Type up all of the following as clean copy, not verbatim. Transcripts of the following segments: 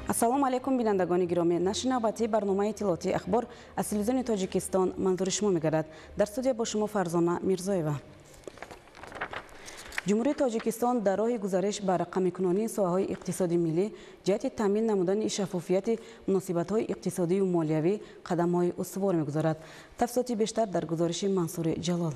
Ассалому алайкум, бинандагони гиромӣ. Нашри навбатии барномаи иттилоотии «Ахбор» аз телевизиони Тоҷикистон манзури шумо мегардад. Дар студия бо шумо Фарзона Мирзоева. Ҷумҳурии Тоҷикистон дар роҳи гузариш ба рақамикунонии соҳаҳои иқтисоди миллӣ ҷиҳати таъмин намудани шаффофияти муносибатҳои иқтисодию молиявӣ қадамҳои устувор мегузорад. Тафсилоти бештар дар гузориши Мансури Ҷалол.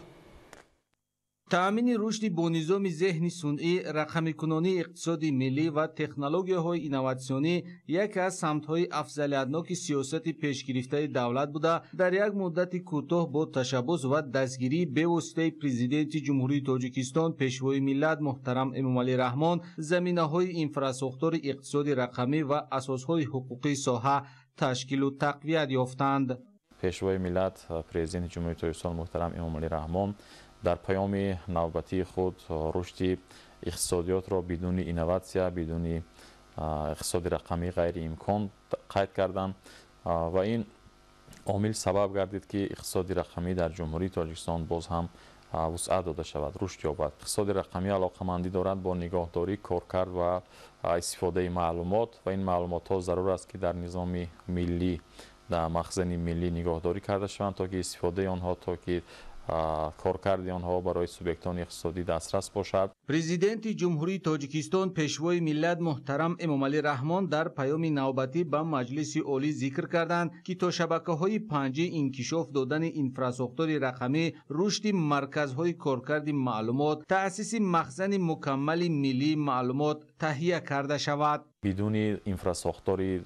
Таъмини рушди бо низоми зеҳни сунъӣ, рақамикунонии иқтисоди миллӣ ва технологияҳои инноватсионӣ яке аз самтҳои афзалиятноки сиёсати пешгирифтаи давлат буда, дар як муддати кӯтоҳ бо ташаббус ва дастгирии бевоситаи Президенти Ҷумҳурии Тоҷикистон, Пешвои миллат муҳтарам Эмомалӣ Раҳмон заминаҳои инфрасохтори иқтисоди рақамӣ ва асосҳои ҳуқуқии соҳа ташкилу тақвият ёфтанд. Пешвои миллат, Президенти Ҷумҳурии Тоҷикистон муҳтарам Эмомалӣ Раҳмон дар паёми навбатии худ рушди иқтисодиётро бидуни инноватсия, бидуни иқтисоди рақамӣ ғайриимкон қайд карданд ва ин омил сабаб гардид, ки иқтисоди рақамӣ дар Ҷумҳурии Тоҷикистон боз ҳам вусъат дода шавад, рушд ёбад. Иқтисоди рақамӣ алоқамандӣ дорад бо нигоҳдорӣ, коркард ва истифодаи маълумот ва ин маълумотҳо зарур аст, ки дар низоми миллӣ, дар махзани миллӣ нигоҳдорӣ карда шаванд, то ки истифодаи онҳо, то ки коркарди онҳо барои субъектони иқтисодӣ дастрас бошад. Президенти Ҷумҳурии Тоҷикистон, Пешвои миллат муҳтарам Эмомалӣ Раҳмон дар паёми навбатӣ ба Маҷлиси Олӣ зикр карданд, ки то шабакаҳои 5G, инкишоф додани инфрасохтори рақамӣ, рушди марказҳои коркарди маълумот, таъсиси махзани мукаммали миллии маълумот таҳия карда шавад. Бидуни инфрасохтори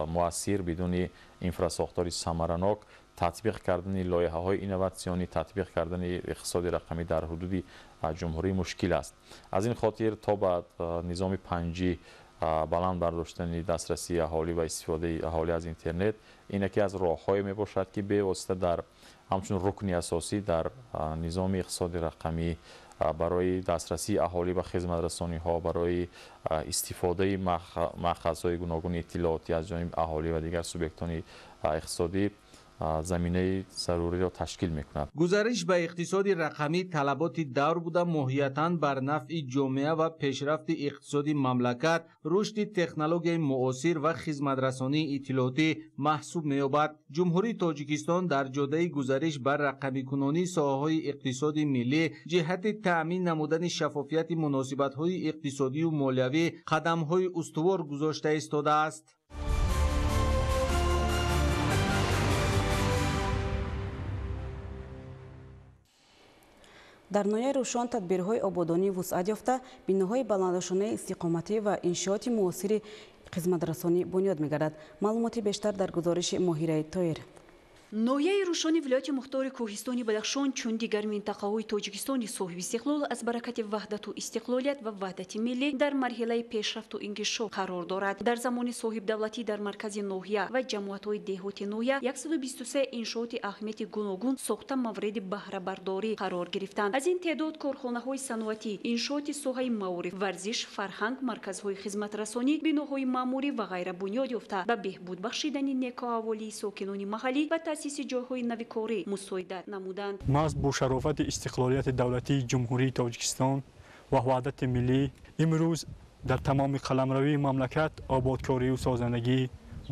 муассир, бидуни инфрасохтори самаранок татбиқ кардани лоиҳаҳои инноватсионӣ, татбиқ кардани иқтисоди рақамӣ дар ҳудуди ҷумҳурӣ мушкил аст. Аз ин хотир то ба низоми 5G баланд бардоштани дастрасии аҳолӣ ва истифодаи аҳолӣ аз интернет ин яке аз роҳҳое мебошад, ки бевосита дар ҳамчун рукни асосӣ дар низоми иқтисоди рақамӣ барои дастрасии аҳолӣ ба хизматрасониҳо, барои истифодаи маъхазҳои гуногуни иттилоотӣ аз ҷониби аҳолӣ ва дигар субъектони иқтисодӣ заминаи заруриро ташкил мекунад. Гузариш ба иқтисоди рақамӣ талаботи давр буда, моҳиятан бар нафъи ҷомеа ва пешрафти иқтисоди мамлакат, рушди технологияи муосир ва хизматрасонии иттилоотӣ маҳсуб меёбад. Ҷумҳурии Тоҷикистон дар ҷодаи гузариш ба рақамикунонии соҳаҳои иқтисоди миллӣ ҷиҳати таъмин намудани шаффофияти муносибатҳои иқтисодию молиявӣ қадамҳои устувор гузошта истодааст. Дар ноҳияи Рӯшон тадбирҳои ободонӣ вусъат ёфта, биноҳои баландошонаи истиқоматӣ ва иншооти муосири хизматрасонӣ бунёд мегардад. Маълумоти бештар дар гузориши Моҳираи Тоир. Ноҳияи Рӯшони вилояти мухтори Кӯҳистони Бадахшон чун дигар минтақаҳои Тоҷикистони соҳиби истиқлол аз баракати ваҳдату истиқлолият ва ваҳдати миллӣ дар марҳилаи пешрафту инкишоф қарор дорад. Дар замони соҳибдавлатӣ дар маркази ноҳия ва ҷамоатҳои деҳоти ноҳия 123 иншооти аҳамияти гуногун сохта мавриди баҳрабардорӣ қарор гирифтанд. Аз ин теъдод корхонаҳои саноатӣ, иншооти соҳаи маориф, варзиш, фарҳанг, марказҳои хизматрасонӣ, биноҳои маъмурӣ ва ғайра бунёд ёфта, ба беҳбуд бахшидани некоаҳволии сокинони маҳаллӣ ва таъсиси ҷойҳои нави корӣ мусоидат намуданд. Маҳз бо шарофати истиқлолияти давлатии Ҷумҳурии Тоҷикистон ва ваҳдати миллӣ имрӯз дар тамоми қаламравии мамлакат ободкорию созандагӣ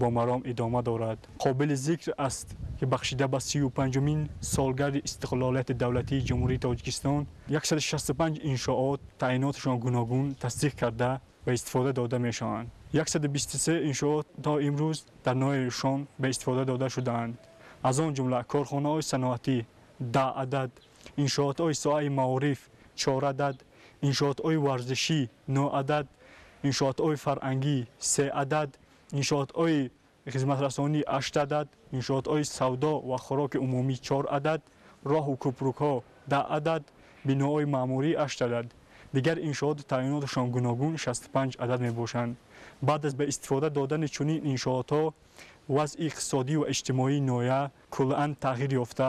бо маром идома дорад. Қобили зикр аст, ки бахшида ба 35-умин солгарди истиқлолияти давлатии Ҷумҳурии Тоҷикистон 165 иншоот таъиноташон гуногун тасдиқ карда ва истифода дода мешаванд. 123 иншоот то имрӯз дар ноҳияи Рӯшон ба истифода дода шудаанд. Аз он ҷумла корхонаҳои саноатӣ 10 адад, иншоотҳои соҳаи маориф 4 адад, иншоотҳои варзишӣ 9 адад, иншоотҳои фарҳангӣ 3 адад, иншоотҳои хизматрасонӣ 8 адад, иншоотҳои савдо ва хӯроки умумӣ 4 адад, роҳу кӯпрукҳо 10 адад, биноҳои маъмурӣ 8 адад. Дигар иншооту таъиноташон гуногун 65 адад мебошанд. Баъд аз ба истифода додани чунин иншоотҳо вазъи иқтисодӣ ва иҷтимоии ноҳия куллан тағйир ёфта,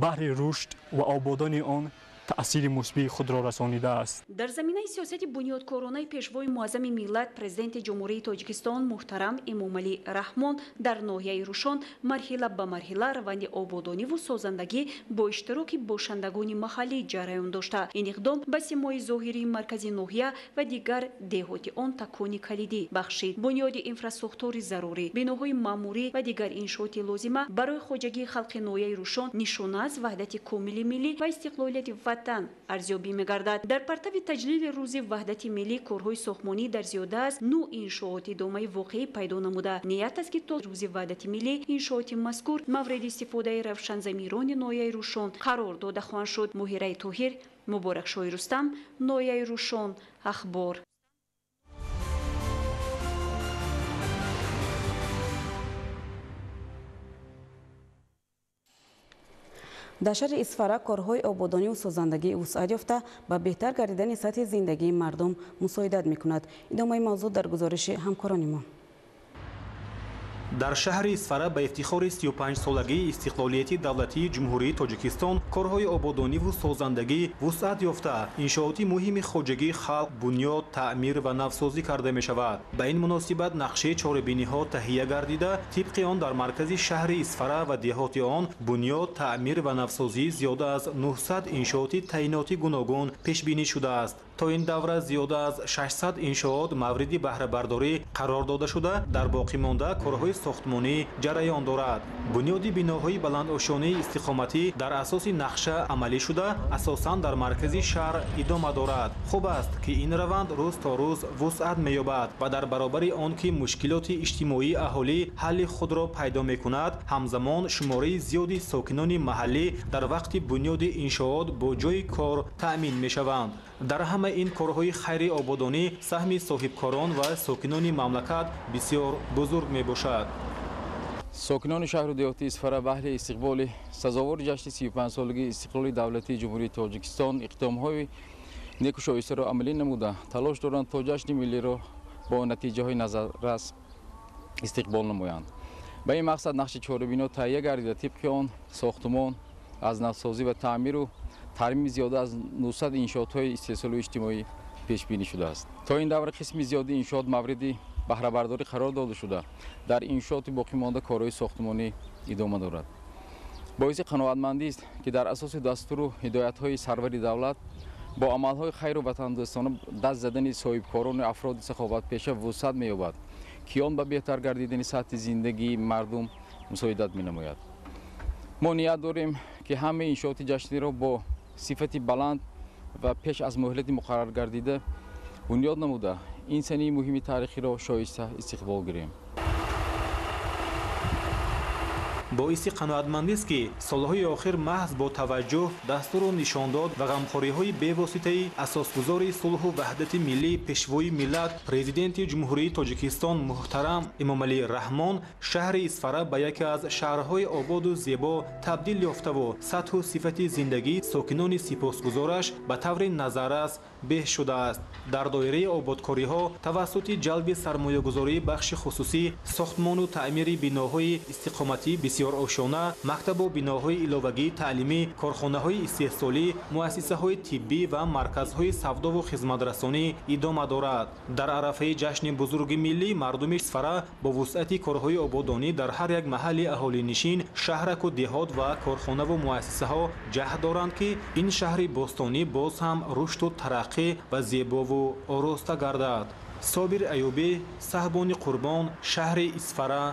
баҳри рушд ва ободонии он таъсири мусбии худро расонидааст. Дар заминаи сиёсати бунёдкоронаи Пешвои Муаззами миллат, Президенти Ҷумҳурии Тоҷикистон муҳтарам Эмомалӣ Раҳмон дар ноҳияи Рӯшон марҳила ба марҳила раванди ободониву созандагӣ бо иштироки бошандагони маҳаллӣ ҷараён дошта. Ин иқдом ба симои зоҳирии маркази ноҳия ва дигар деҳоти он такони калидӣ бахшид. Бунёди инфрасохтори зарурӣ, биноҳои маъмурӣ ва дигар иншооти лозима барои хоҷагии халқи ноҳияи Рӯшон нишона аз ваҳдати комили миллӣ ва истиқлолияти ватан арзёбӣ мегардад. Дар партави таҷлили рӯзи ваҳдати миллӣ корҳои сохтмонӣ дар зиёда аз 9 иншоот идомаи воқеӣ пайдо намуда. Ният аст, ки то рӯзи ваҳдати миллӣ иншооти мазкур мавриди истифодаи равшанзамирони ноҳияи Рӯшон қарор дода хоҳанд шуд. Муҳираи Тоҳир, Муборакшоҳи Рустам, ноҳияи Рӯшон, Ахбор. Дар шаҳри Исфара корҳои ободониву созандагӣ вусъат ёфта ба беҳтар гардидани сатҳи зиндагии мардум мусоидат мекунад. Идомаи мавзӯъ дар гузориши ҳамкорони мо. Дар шаҳри Исфара ба ифтихори 35-солагии истиқлолияти давлатии Ҷумҳурии Тоҷикистон корҳои ободониву созандагӣ вусъат ёфта, иншооти муҳими хоҷагии халқ бунёд, таъмир ва навсозӣ карда мешавад. Ба ин муносибат нақшаи чорабиниҳо таҳия гардида, тибқи он дар маркази шаҳри Исфара ва деҳоти он бунёд, таъмир ва навсозии зиёда аз 900 иншооти таъиноти гуногун пешбинӣ шудааст. То ин давра зиёда аз 600 иншоот мавриди баҳрабардорӣ қарор дода шуда, дар боқӣ монда корҳои сохтмонӣ ҷараён дорад. Бунёди биноҳои баландошёнаи истиқоматӣ дар асоси нақша амалӣ шуда, асосан дар маркази шаҳр идома дорад. Хуб аст, ки ин раванд рӯз то рӯз вусъат меёбад ва дар баробари он ки мушкилоти иҷтимоии аҳолӣ ҳалли худро пайдо мекунад, ҳамзамон шумораи зиёди сокинони маҳаллӣ дар вақти бунёди иншоот бо ҷойи кор таъмин мешаванд. Дар ҳама ин корҳои хайри ободонӣ саҳми соҳибкорон ва сокинони мамлакат бисёр бузург мебошад. Сокинони шаҳру деҳоти Исфара баҳри истиқболи сазовори ҷашни 35-солагии истиқлоли давлатии Ҷумҳурии Тоҷикистон иқдомҳои неку шоистаро амалӣ намуда, талош доранд то ҷашни миллиро бо натиҷаҳои назаррас истиқбол намоянд. Ба ин мақсад нақши чорабино таҳия гардида, тибқи он сохтумон аз навсозӣ ва таъмиру тармими зиёда аз 900 иншоотҳои истеҳсолию иҷтимоӣ пешбинӣ шудааст. То ин давра қисми зиёди иншоот мавриди баҳрабардорӣ қарор дода шуда, дар иншооти боқимонда корҳои сохтмонӣ идома дорад. Боиси қаноатмандист, ки дар асоси дастуру ҳидоятҳои сарвари давлат бо амалҳои хайру ватандӯстона даст задани соҳибкорону афроди саховатпеша вусъат меёбад, ки он ба беҳтар гардидани сатҳи зиндагии мардум мусоидат менамояд. Мо ният дорем, ки ҳамаи иншооти ҷашниро бо сифати баланд ва пеш аз муҳлати муқаррар гардида бунёд намуда, ин санаи муҳими таърихиро шоиста истиқбол гирем. Боиси қаноатмандист, ки солҳои охир маҳз бо таваҷҷӯҳ, дастуру нишондод ва ғамхориҳои бевоситаи асосгузори сулҳу ваҳдати миллӣ, Пешвои миллат, Президенти Ҷумҳурии Тоҷикистон муҳтарам Эмомалӣ Раҳмон шаҳри Исфара ба яке аз шаҳрҳои ободу зебо табдил ёфтаву сатҳу сифати зиндагии сокинони сипосгузораш ба таври назаррас беҳ шудааст. Дар доираи ободкориҳо тавассути ҷалби сармоягузории бахши хусусӣ, сохтмону таъмири биноҳои истиқоматӣ бисёрошёна, мактабу биноҳои иловагии таълимӣ, корхонаҳои истеҳсолӣ, муассисаҳои тиббӣ ва марказҳои савдову хизматрасонӣ идома дорад. Дар арафаи ҷашни бузурги миллӣ мардуми Исфара бо вусъати корҳои ободонӣ дар ҳар як маҳалли аҳолинишин, шаҳраку деҳот ва корхонаву муассисаҳо ҷаҳд доранд, ки ин шаҳри бостонӣ боз ҳам рушду тараққӣ ва зебову ороста гардад. Собир Аюбӣ, Саҳбони Қурбон, шаҳри Исфара,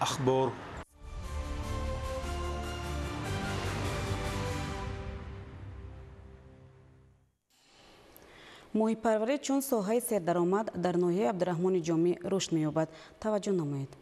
Ахбор. Моҳипарварӣ чун соҳаи сердаромад дар ноҳияи Абдураҳмони Ҷомӣ рушд меёбад. Таваҷҷӯҳ намоед.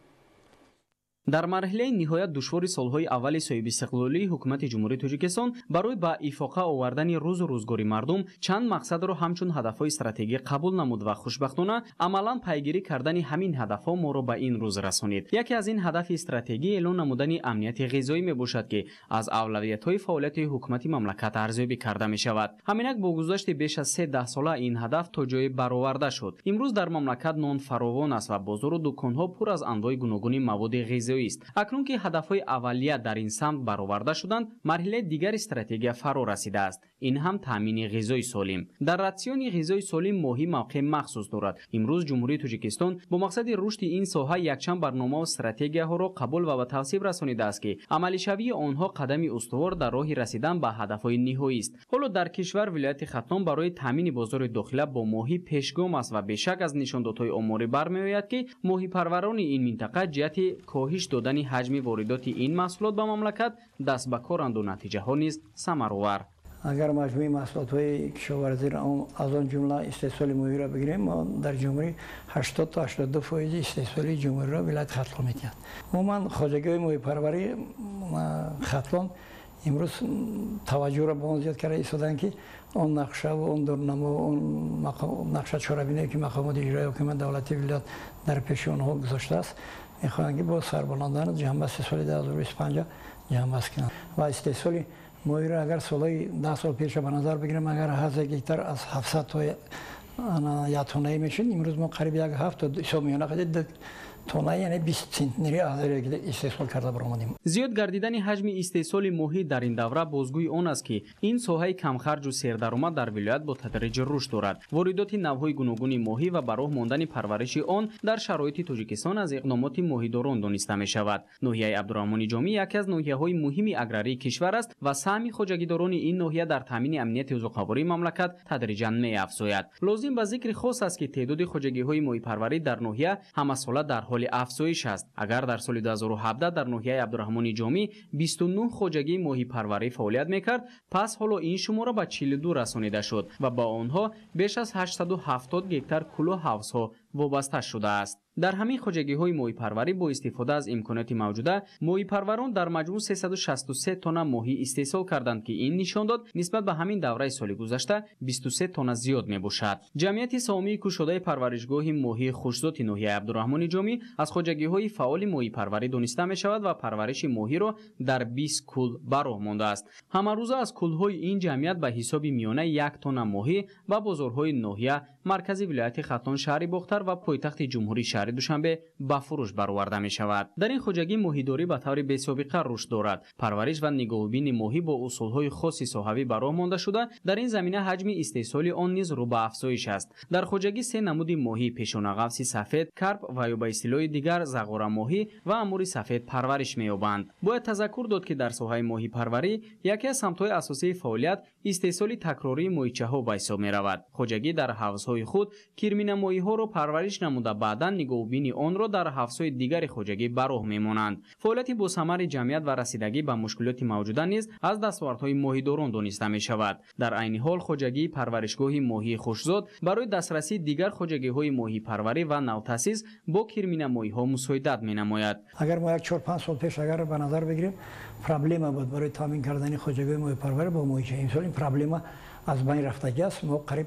Дар марҳилаи ниҳоят душвори солҳои аввали соҳибистиқлолии ҳукумати Ҷумҳурии Тоҷикистон барои ба ифоқа овардани рӯзу рӯзгори мардум чанд мақсадро ҳамчун ҳадафҳои стратегӣ қабул намуд ва хушбахтона амалан пайгирӣ кардани ҳамин ҳадафҳо моро ба ин рӯз расонид. Яке аз ин ҳадафи стратегӣ эълон намудани амнияти ғизоӣ мебошад, ки аз авлавиятҳои фаъолияти ҳукумати мамлакат арзёбӣ карда мешавад. Ҳаминак бо гузашти беш аз 3 даҳсола ин ҳадаф то ҷое бароварда шуд. Имрӯз дар мамлакат нон фаровон аст ва бозору дуконҳо пур аз анвои гуногуни маводи ғизоӣ Ғизоист. Акнун ки ҳадафҳои аввалия дар ин самт бароварда шуданд, марҳилаи дигари стратегия фаро расидааст. Ин ҳам таъмини ғизои солим. Дар ратсиони ғизои солим моҳӣ мавқеи махсус дорад. Имрӯз Ҷумҳурии Тоҷикистон бо мақсади рушди ин соҳа якчанд барномаву стратегияҳоро қабул ва ба тавсиб расонидааст, ки амалишавии онҳо қадами устувор дар роҳи расидан ба ҳадафҳои ниҳоист. Ҳоло дар кишвар вилояти Хатлон барои таъмини бозори дохила бо моҳӣ пешгом аст ва бешак аз нишондодҳои оморӣ бармеояд, ки моҳипарварони ин минтақа ҷиҳати коҳиш додани ҳаҷми воридоти ин маҳсулот ба мамлакат даст ба коранду натиҷаҳо низ самаровар. Агар маҷмӯи маҳсулотҳои кишоварзиро, аз он ҷумла истеҳсоли моҳиро бигирем, мо дар ҷумҳурӣ 80 то 82 фоизи истеҳсоли ҷумҳуриро вилояти Хатлон медиҳад. Умуман хоҷагиҳои моҳипарварии Хатлон имрӯз таваҷҷӯҳро ба он зиёд карда истодаанд, ки он нақшаву он дурнамо, он нақша чорабиние, ки мақомоти иҷроии ҳокимияти давлатии вилоят дар пеши онҳо гузоштааст, мехоҳанд, ки бо сарбаландан ҷамъбасти соли 2025 ҷамъбаст кунанд. Ва истеҳсоли моҳиро агар солҳои 10 сол пеша ба назар бигирем, агар 1000 гектар аз 700 то 1 тоннаӣ мешуд, имрӯз мо қариб 1,7 то ҳисоб меёна тонна, яъне 20 центнери аз истеҳсол карда баромадем. Зиёд гардидани ҳаҷми истеҳсоли моҳӣ дар ин давра бозгӯи он аст, ки ин соҳаи камхарҷу сердаромад дар вилоят бо тадриҷи рушд дорад. Воридоти навъҳои гуногуни моҳӣ ва ба роҳ мондани парвариши он дар шароити Тоҷикистон аз иқдомоти моҳидорон дониста мешавад. Ноҳияи Абдураҳмони Ҷомӣ яке аз ноҳияҳои муҳими аграрии кишвар аст ва саҳми хоҷагидорони ин ноҳия дар таъмини амнияти озуқавории мамлакат тадриҷан меафзояд. Лозим ба зикри хос аст, ки теъдоди хоҷагиҳои моҳипарварӣ дар ноҳия ҳамасола дар ҳоли афзоиш аст. Агар дар соли 2017 дар ноҳияи Абдураҳмони Ҷомӣ 29 хоҷагии моҳипарварӣ фаъолият мекард, пас ҳоло ин шумора ба 42 расонида шуд ва ба онҳо беш аз 870 гектар кӯлу ҳавзҳо вобаста шудааст. Дар ҳамин хоҷагиҳои моҳипарварӣ бо истифода аз имкониёти мавҷуда моҳипарварон дар маҷмӯъ 363 тонна моҳӣ истеҳсол карданд, ки ин нишон дод нисбат ба ҳамин давраи соли гузашта 23 тонна зиёд мебошад. Ҷамъияти саҳомии кушодаи парваришгоҳи моҳии хушзоти ноҳияи Абдураҳмони Ҷомӣ аз хоҷагиҳои фаъоли моҳипарварӣ дониста мешавад ва парвариши моҳиро дар 20 кӯл ба роҳ мондааст. Ҳамарӯза аз кӯлҳои ин ҷамъият ба ҳисоби миёна 1 тонна моҳӣ ба бозорҳои ноҳия, маркази вилояти Хатлон, шаҳри Бохтар ва пойтахти ҷумҳурӣ шаҳри Душанбе ба фурӯш бароварда мешавад. Дар ин хоҷагӣ моҳидорӣ ба таври бесобиқа рушд дорад. Парвариш ва нигоҳубини моҳӣ бо усулҳои хоси соҳавӣ ба роҳ монда шуда, дар ин замина ҳаҷми истеҳсоли он низ рӯ ба афзоиш аст. Дар хоҷагӣ се намуди моҳӣ: пешонағафси сафед, карп ва ё ба истилоҳи дигар зағорамоҳӣ ва амури сафед парвариш меёбанд. Бояд тазаккур дод, ки дар соҳаи моҳипарварӣ яке аз самтҳои асосии фаъолият истеҳсоли такрории моҳичаҳо ба ҳисоб меравад. Хоҷагӣ дар ҳавзҳои худ кирминамоҳиҳоро парвариш намуда, баъдан нигоҳубини онро дар ҳавзҳои дигари хоҷагӣ ба роҳ мемонанд. Фаъолияти босамари ҷамъият ва расидагӣ ба мушкилоти мавҷуда низ аз дастовардҳои моҳидорон дониста мешавад. Дар айни ҳол хоҷагии парваришгоҳи моҳии хушзод барои дастрасии дигар хоҷагиҳои моҳипарварӣ ва навтаъсис бо кирминамоҳиҳо мусоидат менамояд. Агар мо як 4-5 сол пеш агар ба назар бигирем, проблема буд барои таъмин кардани хоҷагиҳои моҳипарварӣ бо моҳича. Имсол ин проблема аз байн рафтагӣ аст. Мо қариб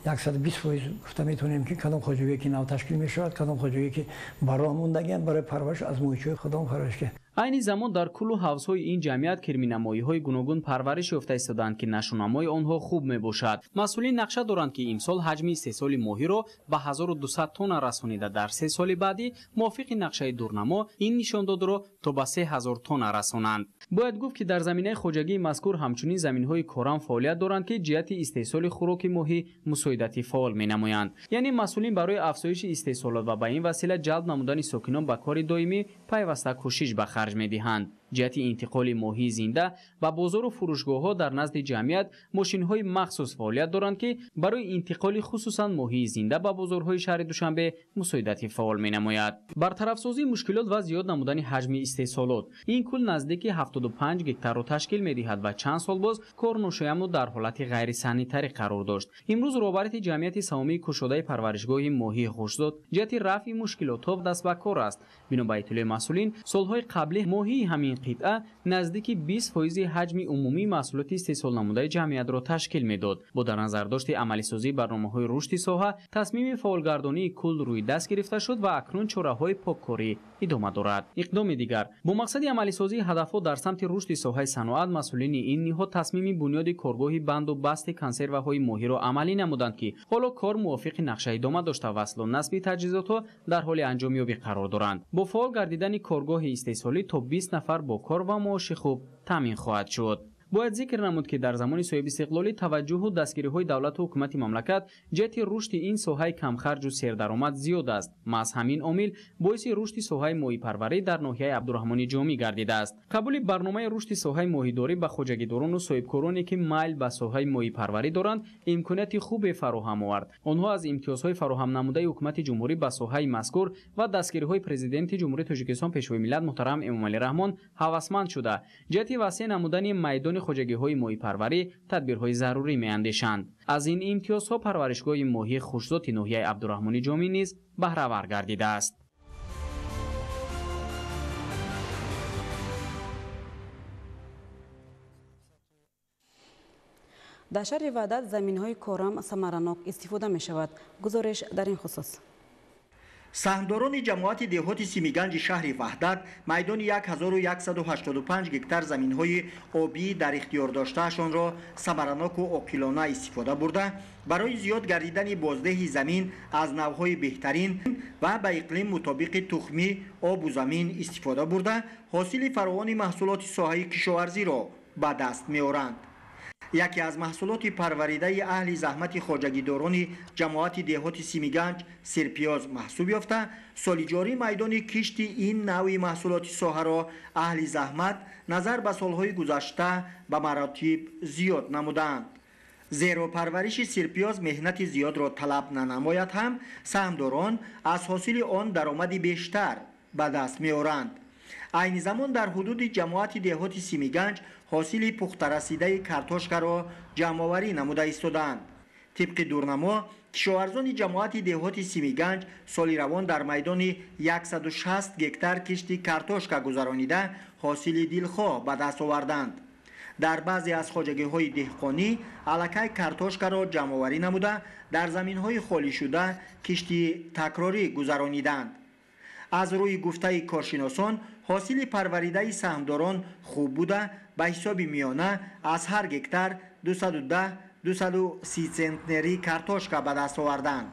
120% гуфта метавонем, ки кадом хоҷагие ки нав ташкил мешавад, кадом хоҷагие ки ба роҳ мондагианд, барои парвариш аз моҳичаҳои худамон парвариш кунанд. Айни замон дар кӯлу ҳавзҳои ин ҷамъият кирминамоҳиҳои гуногун парвариш ёфта истодаанд, ки нашунамои онҳо хуб мебошад. Масъулин нақша доранд, ки имсол ҳаҷми истеҳсоли моҳиро ба 1200 тонна расонида, дар 3 соли баъдӣ мувофиқи нақшаи дурнамо ин нишондодро то ба 3000 тонна расонанд. Бояд гуфт, ки дар заминаи хоҷагии мазкур ҳамчунин заминҳои корам фаъолият доранд, ки ҷиҳати истеҳсоли хӯроки моҳӣ мусоидати фаъол менамоянд. Яъне масъулин барои афзоиши истеҳсолот ва ба ин васила ҷалб намудани сокинон ба кори доимӣ пайваста кӯшиш ба харҷ медиҳанд. Ҷиҳати интиқоли моҳии зинда ба бозору фурӯшгоҳҳо дар назди ҷамъият мошинҳои махсус фаъолият доранд, ки барои интиқоли хусусан моҳии зинда ба бозорҳои шаҳри Душанбе мусоидати фаъол менамояд. Бартарафсозии мушкилот ва зиёд намудани ҳаҷми истеҳсолот. Ин кӯл наздики 75 гектарро ташкил медиҳад ва чанд сол боз корношояму дар ҳолати ғайрисанитарӣ қарор дошт. Имрӯз роҳбарияти ҷамъияти саҳомии кушодаи парваришгоҳи моҳии хушзод ҷиҳати рафъи мушкилотҳо даст ба кор аст. Бино ба иттилои масъулин, солҳои қаблӣ моҳии ҳамин қитъа наздики 20% ҳаҷми умумии маҳсулоти истеҳсолнамудаи ҷамъиятро ташкил медод. Бо дар назардошти амалисозии барномаҳои рушди соҳа, тасмими фаъолгардонии кӯл рӯи даст гирифта шуд ва акнун чораҳои поккорӣ идома дорад. Иқдоми дигар бо мақсади амалисозии ҳадафҳо дар самти рушди соҳаи саноат, масъулини ин ниҳод тасмими бунёди коргоҳи банду басти консерваҳои моҳиро амалӣ намуданд, ки ҳоло кор мувофиқи нақша идома дошта, васлу насби таҷҳизотҳо дар ҳоли анҷомёбӣ қарор доранд. Бо фаъол гардидани коргоҳи истеҳсолӣ то 20 нафар бо кор ва маоши хуб таъмин хоҳад шуд. Бояд зикр намуд, ки дар замони соҳибистиқлолӣ таваҷҷӯҳу дастгириҳои давлату ҳукумати мамлакат ҷиҳати рушди ин соҳаи камхарҷу сердаромад зиёд аст. Маҳз ҳамин омил боиси рушди соҳаи моҳипарварӣ дар ноҳияи Абдураҳмони Ҷомӣ гардидааст. Қабули барномаи рушди соҳаи моҳидорӣ ба хоҷагидорону соҳибкороне, ки майл ба соҳаи моҳипарварӣ доранд, имконияти хубе фароҳам овард. Онҳо аз имтиёзҳои фароҳам намудаи ҳукумати ҷумҳурӣ ба соҳаи мазкур ва дастгириҳои президенти Ҷумҳурии Тоҷикистон Пешвои миллат муҳтарам Эмомалӣ Раҳмон ҳавасманд шуда, ҷиҳати васеъ намудани майдони хоҷагиҳои моҳипарварӣ тадбирҳои зарурӣ меандешанд. Аз ин имтиёзҳо парваришгоҳи моҳии хушзоти ноҳияи Абдураҳмони Ҷомӣ низ баҳравар гардидааст. Дар шаҳри Ваҳдат заминҳои корам самаранок истифода мешавад. Гузориш дар ин хусус. Саҳмдорони ҷамоати деҳоти Симиганҷи шаҳри Ваҳдат майдони 1185 гектар заминҳои обӣ дар ихтиёр доштаашонро самараноку оқилона истифода бурда, барои зиёд гардидани боздеҳи замин аз навъҳои беҳтарин ва ба иқлим мутобиқи тухмӣ обу замин истифода бурда, ҳосили фаровони маҳсулоти соҳаи кишоварзиро ба даст меоранд. Яке аз маҳсулоти парваридаи аҳли заҳмати хоҷагидорони ҷамоати деҳоти Симиганҷ сирпиёз маҳсуб ёфта, соли ҷорӣ майдони кишти ин навъи маҳсулоти соҳаро аҳли заҳмат назар ба солҳои гузашта ба маротиб зиёд намуданд. Зеро парвариши сирпиёз меҳнати зиёдро талаб нанамояд ҳам, саҳмдорон аз ҳосили он даромади бештар ба даст меоранд. Айни замон дар ҳудуди ҷамоати деҳоти Симиганҷ ҳосили пухтарасидаи картошкаро ҷамъоварӣ намуда истодаанд. Тибқи дурнамо, кишоварзони ҷамоати деҳоти Симиганҷ соли равон дар майдони 160 гектар кишти картошка гузаронида, ҳосили дилхоҳ ба даст оварданд. Дар баъзе аз хоҷагиҳои деҳқонӣ аллакай картошкаро ҷамъоварӣ намуда, дар заминҳои холишуда кишти такрорӣ гузарониданд. Аз рӯи гуфтаи коршиносон, ҳосили парваридаи саҳмдорон хуб буда, ба ҳисоби миёна аз ҳар гектар 210-230 центнери картошка ба даст оварданд.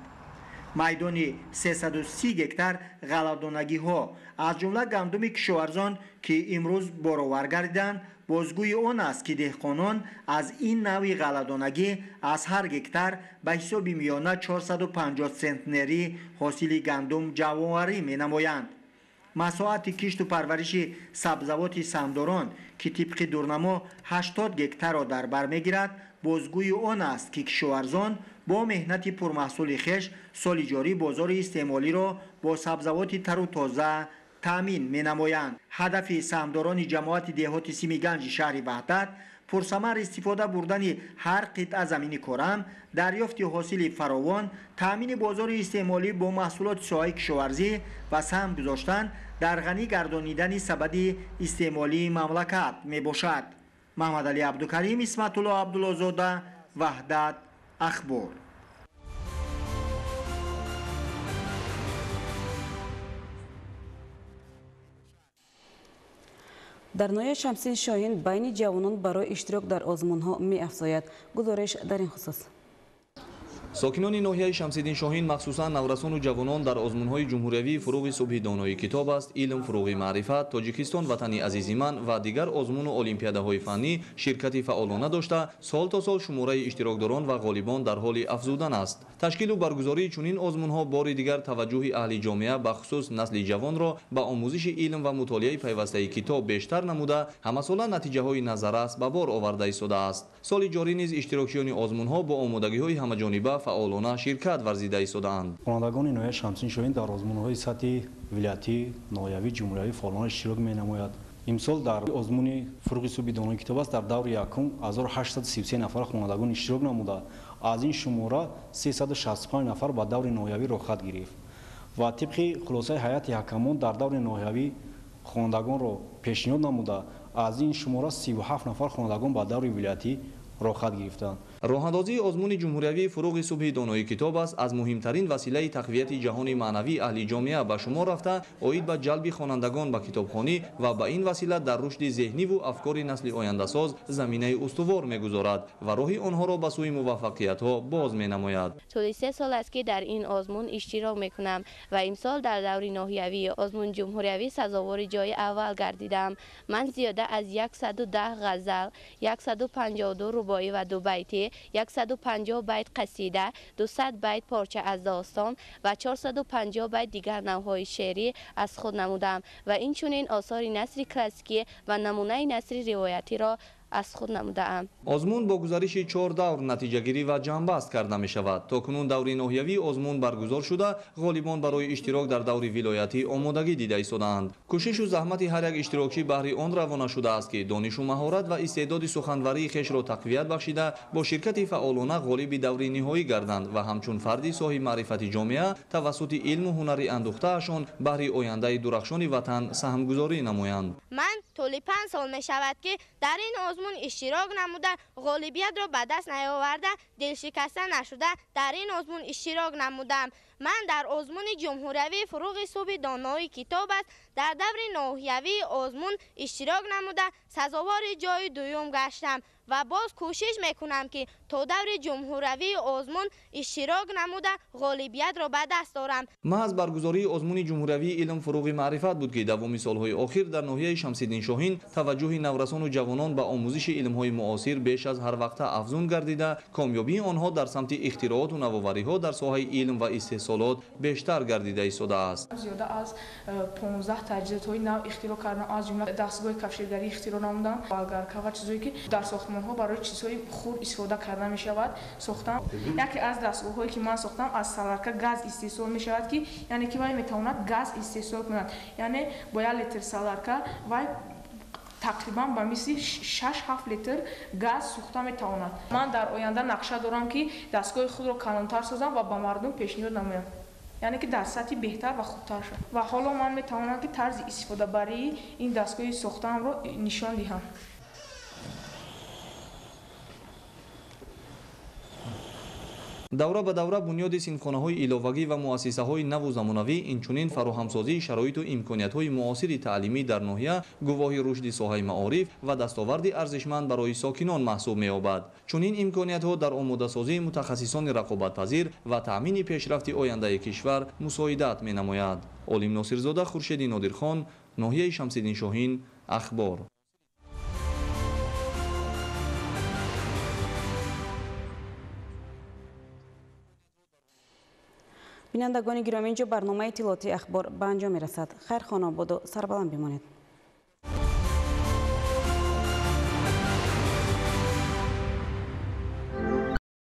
Майдони 330 гектар ғалладонагиҳо, аз ҷумла гандуми кишоварзон, ки имрӯз боровар гардиданд, бозгӯи он аст, ки деҳқонон аз ин навъи ғалладонагӣ аз ҳар гектар ба ҳисоби миёна 450 центнери ҳосили гандум ҷамъоварӣ менамоянд. Масоҳати кишту парвариши сабзавоти саҳмдорон, ки тибқи дурнамо 80 гектарро дар бар мегирад, бозгӯи он аст, ки кишоварзон бо меҳнати пурмаҳсули хеш соли ҷорӣ бозори истеъмолиро бо сабзавоти тару тоза таъмин менамоянд. Ҳадафи саҳмдорони ҷамоати деҳоти Симиганҷи шаҳри Ваҳдат пурсамар истифода бурдани ҳар қитъа замини корам, дарёфти ҳосили фаровон, таъмини бозори истеъмолӣ бо маҳсулоти соҳаи кишоварзӣ ва саҳм гузоштан дар ғанӣ гардонидани сабади истеъмолии мамлакат мебошад. Маҳмадалӣ Абдукарим, Исматулло Абдуллозода, Ваҳдат, Ахбор. Дар ноҳияи Шамсиддин Шоҳин байни ҷавонон барои иштирок дар озмунҳо меафзояд. Гузориш дар ин хусус. Сокинони ноҳияи Шамсиддин Шоҳин, махсусан наврасону ҷавонон, дар озмунҳои ҷумҳуриявии «Фуруғи субҳи донои китоб аст», «Илм фуруғи маърифат», «Тоҷикистон ватани азизи ман» ва дигар озмуну олимпиадаҳои фаннӣ ширкати фаъолона дошта, сол то сол шумораи иштирокдорон ва ғолибон дар ҳоли афзудан аст. Ташкилу баргузории чунин озмунҳо бори дигар таваҷҷӯҳи аҳли ҷомеа, бахусус насли ҷавонро ба омӯзиши илм ва мутолиаи пайвастаи китоб бештар намуда, ҳамасола натиҷаҳои назаррас ба бор оварда истодааст. Соли ҷорӣ низ иштирокчиёни озмунҳо бо омодагиҳои ҳамаҷониба фаъолона ширкат варзида истодаанд. Хонандагони ноҳияи Шамсиддин Шоҳин дар озмунҳои сатҳи вилоятӣ, ноҳиявӣ, ҷумҳуриявӣ фаъолона иштирок менамояд. Имсол дар озмуни «Фуруғи субҳи донои китоб аст» дар даври якум 1833 нафар хонандагон иштирок намуда, аз ин шумора 365 нафар ба даври ноҳиявӣ роҳхат гирифт ва тибқи хулосаи ҳайати ҳакамон дар даври ноҳиявӣ хонандагонро пешниҳод намуда, аз ин шумора 37 нафар хонандагон ба даври вилоятӣ роҳхат гирифтанд. Роҳандозии озмуни ҷумҳуриявии фуруғи субҳи донои китоб аст аз муҳимтарин василаи тақвияти ҷаҳони маънавии аҳли ҷомеа ба шумор рафта, оид ба ҷалби хонандагон ба китобхонӣ ва ба ин васила дар рушди зеҳниву афкори насли ояндасоз заминаи устувор мегузорад ва роҳи онҳоро ба сӯи муваффақиятҳо боз менамояд. Тӯли 3 сол аст, ки дар ин озмун иштирок мекунам ва имсол дар даври ноҳиявии озмун ҷумҳуриявӣ сазовори ҷои аввал гардидам. Ман зиёда аз 110 ғазал, 152 рубоӣ ва 2 байтӣ, 150 байт қасида, 200 байт порча аз достон ва 450 байт дигар навъҳои шеърӣ аз худ намудам ва инчунин осори насри классикӣ ва намунаи насри ривоятиро аз худ намудаам. Озмун бо гузариши 4 давр натиҷагирӣ ва ҷамъбаст карда мешавад. То кунун даври ноҳиявии озмун баргузор шуда, ғолибон барои иштирок дар даври вилоятӣ омодагӣ дида истодаанд. Кӯшишу заҳмати ҳар як иштирокчӣ баҳри он равона шудааст, ки донишу маҳорат ва истеъдоди суханварии хешро тақвият бахшида, бо ширкати фаъолона ғолиби даври ниҳоӣ гарданд ва ҳамчун фарди соҳиби маърифати ҷомеа тавассути илму ҳунари андӯхтаашон баҳри ояндаи дурахшони ватан саҳмгузорӣ намоянд. Ман тӯли 5 сол мешавад, ки дар ин озмун иштирок намуда, ғолибиятро ба даст наёварда, дилшикаста нашуда дар ин озмун иштирок намудам. Ман дар озмуни ҷумҳуриявии фуруғи субҳи донои китоб аст дар даври ноҳиявии озмун иштирок намуда, сазовори ҷои дуюм гаштам ва боз кӯшиш мекунам, ки то даври ҷумҳуриявии озмун иштирок намуда ғолибиятро ба даст дорам. Маҳз баргузории озмуни ҷумҳуриявии илм фуруғи маърифат буд, ки давоми солҳои охир дар ноҳияи Шамсиддин Шоҳин таваҷҷӯҳи наврасону ҷавонон ба омӯзиши илмҳои муосир беш аз ҳар вақта афзун гардида, комёбии онҳо дар самти ихтирооту навовариҳо дар соҳаи илм ва истеҳсолот бештар гардида истодааст. Зиёда аз 15 таҷҳизотҳои нав ихтироъ кардам, аз ҷумла дастгоҳи кафшергарӣ ихтироъ намудам, болгарка ва чизҳое ки дар сохтмонҳо барои чизҳои хурд истифода карда мешавад сохтам. Яке аз дастгоҳҳое ки ман сохтам аз соларка газ истеҳсол мешавад, ки яъне ки вай метавонад газ истеҳсол кунад, яъне бо 1 литр соларка вай тақрибан ба мисли 6-7 литр газ сӯхта метавонад. Ман дар оянда нақша дорам, ки дастгоҳи худро калонтар созам ва ба мардум пешниҳод намоям, яъне ки дар сатҳи беҳтар ва хубтар шавад. Ва ҳоло ман метавонам, ки тарзи истифодабарии ин дастгоҳи сохтаамро нишон диҳам. Давра ба давра бунёди синфхонаҳои иловагӣ ва муассисаҳои наву замонавӣ, инчунин фароҳамсозии шароиту имкониятҳои муосири таълимӣ дар ноҳия гувоҳи рушди соҳаи маориф ва дастоварди арзишманд барои сокинон маҳсуб меёбад. Чунин имкониятҳо дар омодасозии мутахассисони рақобатпазир ва таъмини пешрафти ояндаи кишвар мусоидат менамояд. Олим Носирзода, Хуршеди Нодирхон, ноҳияи Шамсиддин Шоҳин, Ахбор. Бинандагони гиромӣ, инҷо барномаи иттилоотии Ахбор ба анҷом мерасад. Хайр, хонободу сарбаланд бимонед.